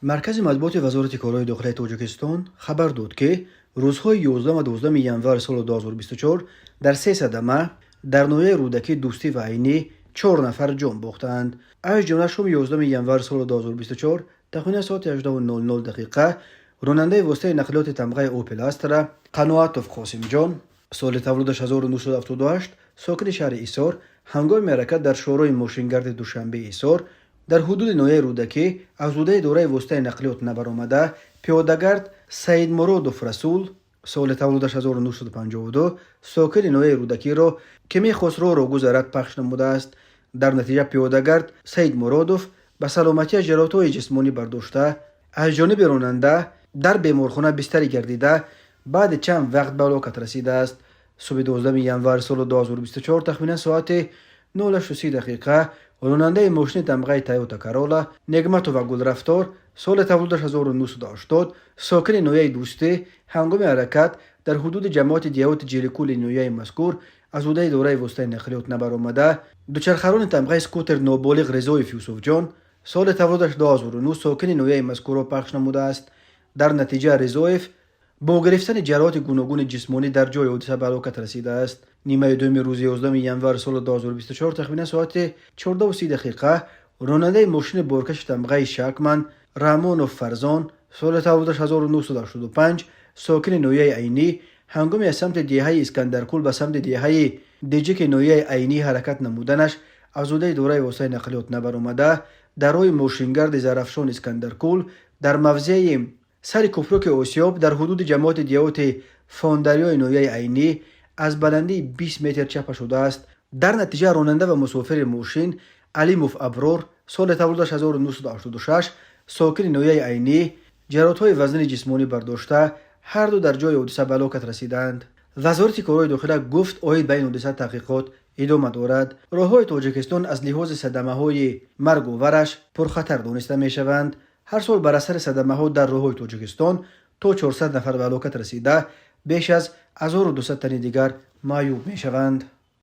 Маркази матбуоти Вазорати корҳои дохилаи Тоҷикистон хабар дод, ки рӯзҳои 11 ва 12 январи соли 2024 дар се садама дар ноҳияи Рӯдакӣ, Дӯстӣ ва Айнӣ чор нафар ҷон бохтаанд. Аз ҷумла, шоми 11 январи соли 2024 тахминан соати 18:00 дақиқа ронандаи воситаи нақлиёти тамғаи Опел Астра Қаноатов Қосимҷон, соли таваллудаш 1978, сокини шаҳри Исор, ҳангоми ҳаракат дар шоҳроҳи мошингарди Душанбеи Исор дар ҳудуди ноҳияи Рӯдакӣ аз ҳудуди доираи воситаи нақлиёт набаромада, пиёдагард Саидмуродов Расул, соли таваллудаш 1952, сокини ноҳияи Рӯдакиро, ки мехост роҳро гузарад, пахш намудааст. Дар натиҷа пиёдагард Саидмуродов ба саломатиаш ҷароҳатҳои ҷисмонӣ бардошта, аз ҷониби ронанда дар беморхона бистарӣ гардида, баъди чанд вақт ба ҳалокат расидааст. Субҳи 12 январи соли 2024 тахминан соати 08:30 дақиқа ронандаи мошини тамғаи Тойота Карола Негматова Гулрафтор, соли таваллудаш 1980, сокини ноҳияи Дӯстӣ, ҳангоми ҳаракат дар ҳудуди ҷамоати деҳоти Ҷеликули ноҳияи мазкур аз ҳудуди доираи воситаи нақлиёт набаромада, дучархарони тамғаи скутер ноболиғ Резоев Юсуфҷон, соли таваллудаш 2009, сокини ноҳияи мазкурро пахш намудааст. Дар натиҷа Резоев бо гирифтани ҷароҳати гуногуни ҷисмонӣ дар ҷои ҳодиса ба ҳалокат расидааст. Нимаи дуюми рӯзи 11 январи соли 2024 тахминан соати 14:30 дақиқа ронандаи мошини боркаши тамғаи Шакман Раҳмонов Фарзон, соли таваллудаш 1985, сокини ноҳияи Айнӣ, ҳангоми аз самти деҳаи Искандаркул ба самти деҳаи Деҷики ноҳияи Айнӣ ҳаракат намуданаш аз ҳудуди доираи воситаи нақлиёт набаромада, дар роҳи мошингарди Зарафшон Искандаркул дар мавзеи сари кӯпруки Осиёб дар ҳудуди ҷамоати деҳоти Фондарёи ноҳияи Айнӣ аз баландии 20 метр чапа шудааст. Дар натиҷа ронанда ва мусофири мошин Алимов Аброр, соли таваллудаш 1986, сокини ноҳияи Айнӣ, ҷароҳатҳои вазнини ҷисмонӣ бардошта, ҳарду дар ҷои ҳодиса ба ҳалокат расиданд. Вазорати корҳои дохила гуфт, оид ба ин ҳодиса таҳқиқот идома дорад. Роҳҳои Тоҷикистон аз лиҳози садамаҳои маргувараш пурхатар дониста мешаванд. Ҳар сол бар асари садамаҳо дар роҳҳои Тоҷикистон то 400 нафар ба ҳалокат расида, беш аз 1200 тани дигар маъюб мешаванд.